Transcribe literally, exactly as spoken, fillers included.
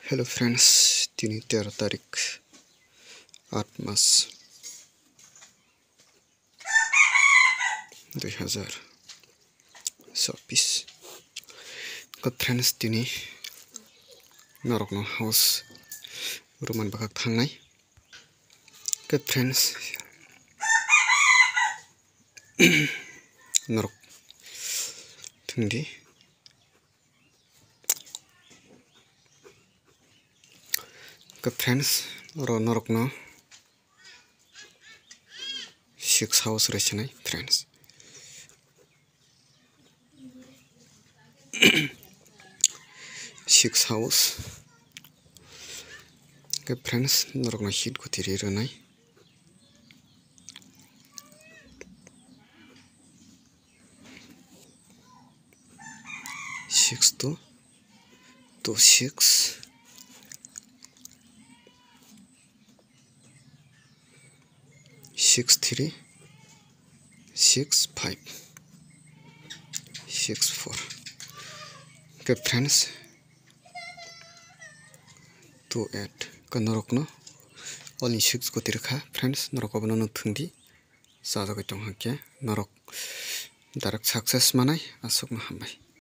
Hello friends, tini tero tarik, aat mas, dui hazar chobbish. Khe friends, tini norokno house roman bwkhak thangnai. Khe friends, norok thwngdi. Khe friends, oro norokno six house rwchinai friends. Six house. Khe friends, norokno hit kwthwi rwnai. Six two, two six, six three, six five, six four. Khe friends, two eight. Khe norokno only six kwthwi rwkha friends, norok obono thwngdi. Chajagwi tong hwnkhe norok direct success manai, aswkno hambai.